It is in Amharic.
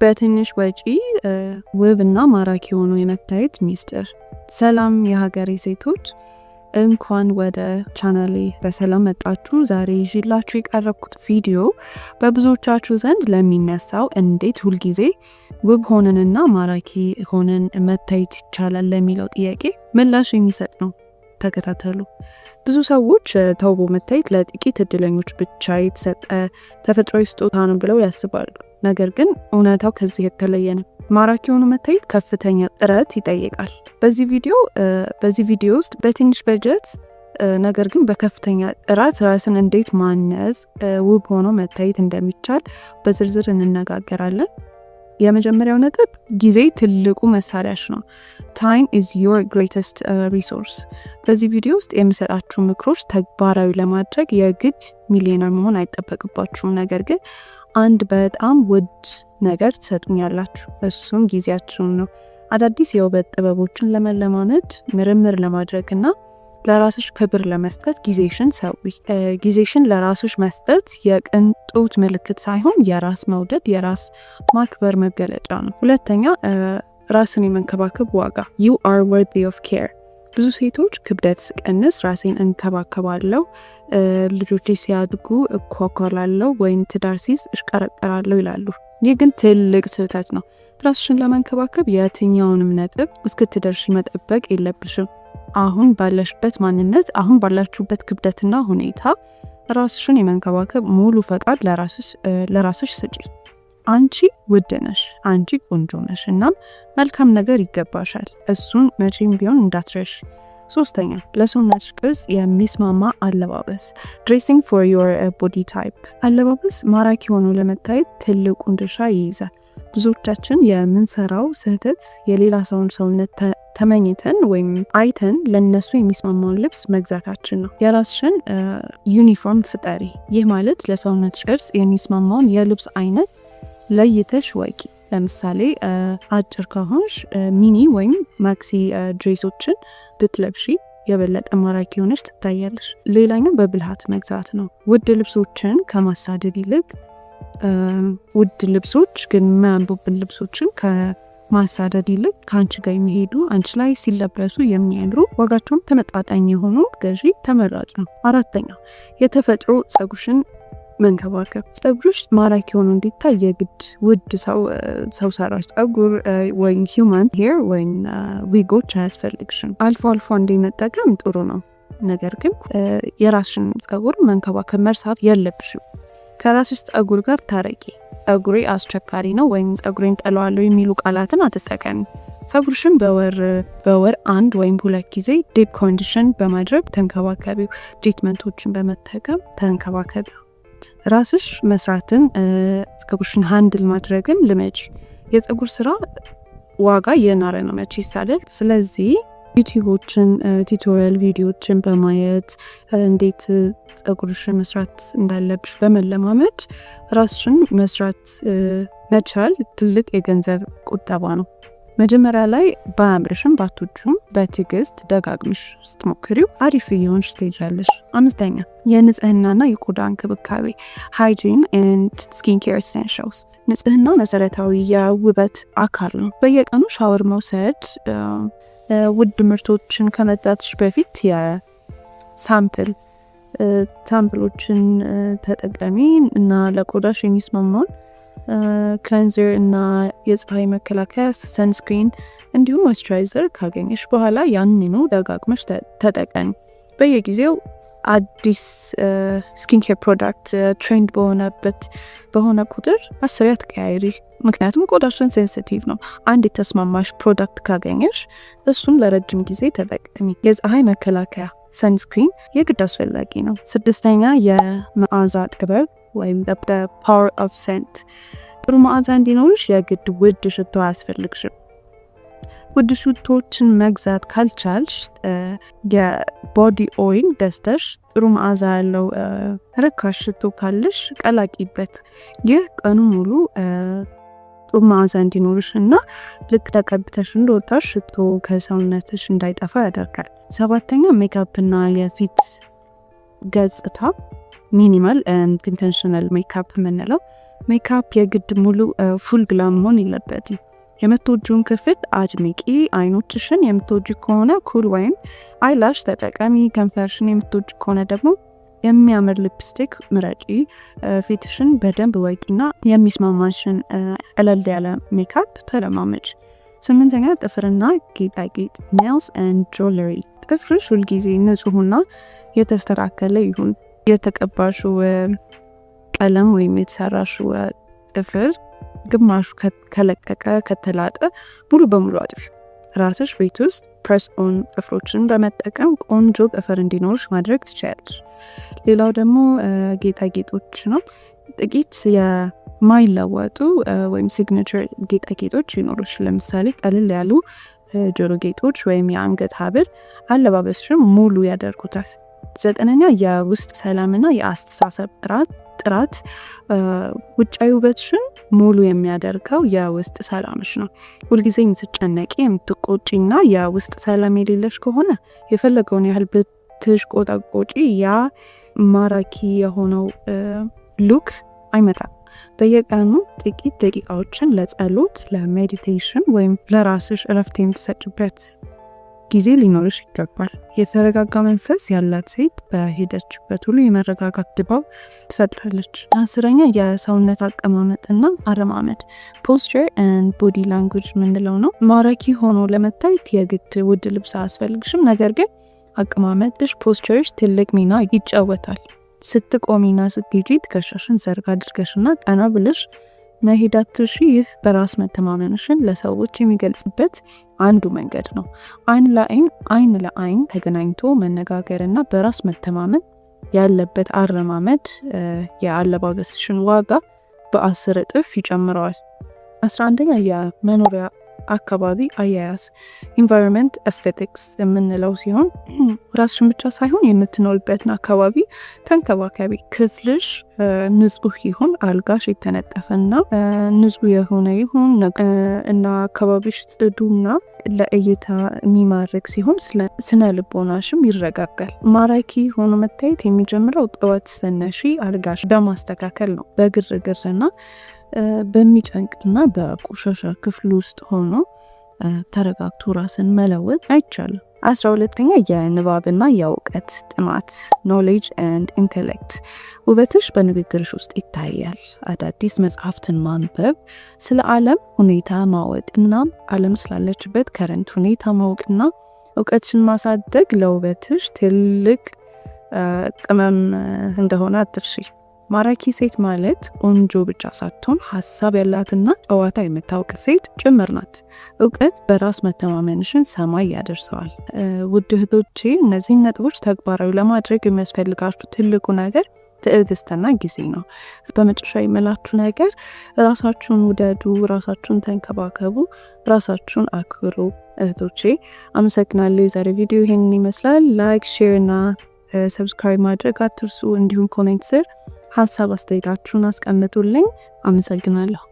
በትንሽ ወጪ ውብ እና ማራኪ ሆኖ የመታየት ሚስጥር። ሰላም የሀገሬ ሴቶች፣ እንኳን ወደ ቻናሌ በሰላም መጣችሁ። ዛሬ ይዤላችሁ የቀረብኩት ቪዲዮ በብዙዎቻችሁ ዘንድ ለሚነሳው እንዴት ሁልጊዜ ውብ ሆነንና ማራኪ ሆነን መታየት ይቻላል ለሚለው ጥያቄ ምላሽ የሚሰጥ ነው። ተከታተሉ። ብዙ ሰዎች ተውቦ መታየት ለጥቂት እድለኞች ብቻ የተሰጠ ተፈጥሯዊ ስጦታ ነው ብለው ያስባሉ። ነገር ግን እውነታው ከዚህ የተለየ ነው። ማራኪ ሆኖ መታየት ከፍተኛ ጥረት ይጠይቃል። በዚህ ቪዲዮ ውስጥ በትንሽ በጀት ነገር ግን በከፍተኛ ጥራት ራስን እንዴት ማነጽ፣ ውብ ሆኖ መታየት እንደሚቻል በዝርዝር እንነጋገራለን። የመጀመሪያው ነጥብ ጊዜ ትልቁ መሳሪያሽ ነው። Time is your greatest resource። በዚህ ቪዲዮ ውስጥ የምሰጣችሁ ምክሮች ተግባራዊ ለማድረግ የግድ ሚሊዮነር መሆን አይጠበቅባችሁም። ነገር ግን አንድ በጣም ውድ ነገር ትሰጡኛላችሁ፣ እሱም ጊዜያችሁን ነው። አዳዲስ የውበት ጥበቦችን ለመለማመድ፣ ምርምር ለማድረግ እና ለራስሽ ክብር ለመስጠት ጊዜሽን ሰዊ። ጊዜሽን ለራስሽ መስጠት የቅንጦት ምልክት ሳይሆን የራስ መውደድ፣ የራስ ማክበር መገለጫ ነው። ሁለተኛ፣ ራስን የመንከባከብ ዋጋ። You are worthy of care። ብዙ ሴቶች ክብደት ስቀንስ ራሴን እንከባከባለሁ፣ ልጆቼ ሲያድጉ እኳኳላለሁ፣ ወይም ትዳር ሲይዝ እሽቀረቀራለሁ ይላሉ። ይህ ግን ትልቅ ስህተት ነው። ራስሽን ለመንከባከብ የትኛውንም ነጥብ እስክትደርሺ መጠበቅ የለብሽም። አሁን ባለሽበት ማንነት፣ አሁን ባላችሁበት ክብደትና ሁኔታ ራስሽን የመንከባከብ ሙሉ ፈቃድ ለራስሽ ስጪ። አንቺ ውድ ነሽ፣ አንቺ ቆንጆ ነሽ፣ እናም መልካም ነገር ይገባሻል። እሱን መቼም ቢሆን እንዳትረሽ። ሶስተኛ፣ ለሰውነትሽ ቅርጽ የሚስማማ አለባበስ፣ dressing for your body type። አለባበስ ማራኪ ሆኖ ለመታየት ትልቁን ድርሻ ይይዛል። ብዙዎቻችን የምንሰራው ስህተት የሌላ ሰውን ሰውነት ተመኝተን ወይም አይተን ለነሱ የሚስማማውን ልብስ መግዛታችን ነው። የራስሽን ዩኒፎርም ፍጠሪ። ይህ ማለት ለሰውነትሽ ቅርጽ የሚስማማውን የልብስ አይነት ለይተሽ እወቂ። ለምሳሌ አጭር ከሆንሽ mini ወይም maxi dress ኦችን ብትለብሺ የበለጠ ማራኪ ሆነሽ ትታያለሽ። ሌላኛው በብልሃት መግዛት ነው። ውድ ልብሶችን ከማሳደድ ይልቅ፣ ውድ ልብሶች ግን የማያምሩብን ልብሶችን ከማሳደድ ይልቅ ከአንቺ ጋር የሚሄዱ፣ አንቺ ላይ ሲለበሱ የሚያምሩ፣ ዋጋቸውም ተመጣጣኝ የሆኑ ብትገዢ ተመራጭ ነው። አራተኛ፣ የተፈጥሮ ፀጉርሽን መንከባከብ። ፀጉርሽ ማራኪ ሆኖ እንዲታይ የግድ ውድ ሰው ሰራሽ ፀጉር ወይም human hair ወይም ዊጎች አያስፈልግሽም። አልፎ አልፎ አንዴ መጠቀም ጥሩ ነው። ነገር ግን የራስሽን ፀጉር መንከባከብ መርሳት የለብሽም። ከራስሽ ፀጉር ጋር ታረቂ። ፀጉሬ አስቸጋሪ ነው ወይም ፀጉሬን ጠለዋለሁ የሚሉ ቃላትን አትጠቀሚ። ፀጉርሽን በወር በወር አንድ ወይም ሁለት ጊዜ deep condition በማድረግ ተንከባከቢው። Treatment ኦችን በመጠቀም ተንከባከቢው። ራስሽ መስራትን፣ ፀጉርሽን handle ማድረግን ልመጂ። የፀጉር ስራ ዋጋ እየናረ ነው መቼስ አይደል? ስለዚህ ዩቲዩቦችን፣ tutorial ቪዲዮችን በማየት፣ እንዴት ፀጉርሽን መስራት እንዳለብሽ በመለማመድ ራስሽን መስራት መቻል ትልቅ የገንዘብ ቁጠባ ነው። መጀመሪያ ላይ ባያምርሽም ባትወጂውም በትዕግስት ደጋግመሽ ስትሞክሪው አሪፍ እየሆንሽ ትሄጃለሽ። አምስተኛ፣ የንጽህናና የቆዳ እንክብካቤ፣ hygiene and skin care essentials። ንጽህና መሰረታዊ የውበት አካል ነው። በየቀኑ ሻወር መውሰድ፣ ውድ ምርቶችን ከመግዛትሽ በፊት የ sample ኦችን ተጠቀሚ እና ለቆዳሽ የሚስማማውን cleanser እና የፀሐይ መከላከያ sunscreen እንዲሁም moisturizer ካገኘሽ በኋላ ያንኑ ደጋግመሽ ተጠቀሚ። በየጊዜው አዲስ skin care product trend በሆነ ቁጥር አስሬ አትቀያይሪ። ምክንያቱም ቆዳሽን sensitive ነው። አንድ የተስማማሽ product ካገኘሽ እሱን ለረጅም ጊዜ ተጠቀሚ። የፀሐይ መከላከያ sunscreen የግድ አስፈላጊ ነው። ስድስተኛ፣ የመዓዛ ጥበብ ወይም power of scent። ጥሩ መዓዛ እንዲኖርሽ የግድ ውድ ሽቶ አያስፈልግሽም። ውድ ሽቶዎችን መግዛት ካልቻልሽ የ body oil ገዝተሽ ጥሩ መዓዛ ያለው ርካሽ ሽቶ ካለሽ ቀላቂበት። ይህ ቀኑ ሙሉ ጥሩ መዓዛ እንዲኖርሽ እና ልክ ተቀብተሽ እንደወጣሽ ሽቶ ከሰውነትሽ እንዳይጠፋ ያደርጋል። ሰባተኛ፣ ሜካፕ እና የፊት ገጽታ፣ minimal and intentional makeup የምንለው። ሜካፕ የግድ ሙሉ full glam መሆን የለበትም። የምትወጂውን ክፍል አድምቂ። አይኖችሽን የምትወጂ ከሆነ ኩል ወይም eyelash ተጠቀሚ። ከንፈርሽን የምትወጂ ከሆነ ደግሞ የሚያምር ሊፕስቲክ ምረጪ። ፊትሽን በደንብ እወቂና የሚስማማሽን ቀለል ያለ ሜካፕ ተለማመጂ። ስምንተኛ፣ ጥፍርና ጌጣጌጥ፣ nails and jewelry። ጥፍርሽ ሁልጊዜ ንጹህና የተስተካከለ ይሁን። የተቀባሽው ቀለም ወይም የተሰራሽው ጥፍር ግማሹ ከለቀቀ፣ ከተላጠ ሙሉ በሙሉ አጥፊ። ራስሽ ቤት ውስጥ press on ጥፍሮችን በመጠቀም ቆንጆ ጥፍር እንዲኖርሽ ማድረግ ትችያለሽ። ሌላው ደግሞ ጌጣጌጦች ነው። ጥቂት የማይለወጡ ወይም signature ጌጣጌጦች ይኑሩሽ። ለምሳሌ ቀለል ያሉ ጆሮ ጌጦች ወይም የአንገት ሀብል አለባበስሽን ሙሉ ያደርጉታል። ዘጠነኛ፣ የውስጥ ሰላምና የአስተሳሰብ ጥራት። ውጫዊ ውበትሽን ሙሉ የሚያደርገው የውስጥ ሰላምሽ ነው። ሁልጊዜ የምትጨነቂ፣ የምትቆጪና የውስጥ ሰላም የሌለሽ ከሆነ የፈለገውን ያህል ብትሽቆጠቆጪ ያ ማራኪ የሆነው look አይመጣም። በየቀኑ ጥቂት ደቂቃዎችን ለጸሎት፣ ለ meditation ወይም ለራስሽ እረፍት የምትሰጭበት ጊዜ ሊኖርሽ ይገባል። የተረጋጋ መንፈስ ያላት ሴት በሄደችበት ሁሉ የመረጋጋት ድባብ ትፈጥራለች። 10ኛ፣ የሰውነት አቀማመጥና አረማመድ፣ posture and body language የምንለው ነው። ማራኪ ሆኖ ለመታየት የግድ ውድ ልብስ አያስፈልግሽም። ነገር ግን አቀማመጥሽ፣ posture ሽ ትልቅ ሚና ይጫወታል። ስትቆሚና ስትሄጂ ትከሻሽን ዘርጋ አድርገሽና ቀና ብለሽ መሄድ አትርሺ። ይህ በራስ መተማመንሽን ለሰዎች የሚገልጽበት አንዱ መንገድ ነው። አይን ለአይን አይን ለአይን ተገናኝቶ መነጋገርና በራስ መተማመን ያለበት አረማመድ የአለባበስሽን ዋጋ በ10 እጥፍ ይጨምረዋል። 11ኛ፣ የመኖሪያ አካባቢ አያያዝ፣ environment aesthetics የምንለው ሲሆን ራስሽን ብቻ ሳይሆን የምትኖሪበትን አካባቢ ተንከባከቢ። ክፍልሽ ንጹህ ይሁን፣ አልጋሽ የተነጠፈና ንጹህ የሆነ ይሁን እና አካባቢሽ ጽዱና ለእይታ የሚማርክ ሲሆን ስነ ልቦናሽም ይረጋጋል። ማራኪ ሆኖ መታየት የሚጀምረው ጠዋት ስትነሺ አልጋሽ በማስተካከል ነው። በግርግርና በሚጨንቅና በቆሻሻ ክፍል ውስጥ ሆኖ ተረጋግቶ ራስን መለወጥ አይቻልም። 12ኛ፣ የንባብና የእውቀት ጥማት፣ knowledge and intellect። ውበትሽ በንግግርሽ ውስጥ ይታያል። አዳዲስ መጽሐፍትን ማንበብ፣ ስለ ዓለም ሁኔታ ማወቅና ዓለም ስላለችበት current ሁኔታ ማወቅና እውቀትሽን ማሳደግ ለውበትሽ ትልቅ ቅመም እንደሆነ አትርሺ። ማራኪ ሴት ማለት ቆንጆ ብቻ ሳትሆን ሀሳብ ያላትና ጨዋታ የምታውቅ ሴት ጭምር ናት። እውቀት በራስ መተማመንሽን ሰማይ ያደርሰዋል። ውድ እህቶቼ፣ እነዚህን ነጥቦች ተግባራዊ ለማድረግ የሚያስፈልጋችሁ ትልቁ ነገር ትዕግስትና ጊዜ ነው። በመጨረሻ የምላችሁ ነገር ራሳችሁን ውደዱ፣ ራሳችሁን ተንከባከቡ፣ ራሳችሁን አክብሩ። እህቶቼ፣ አመሰግናለሁ። የዛሬ ቪዲዮ ይሄንን ይመስላል። Like፣ share እና subscribe ማድረግ አትርሱ። እንዲሁም comment ስር ሀሳብ አስተያየታችሁን አስቀምጡልኝ። አመሰግናለሁ።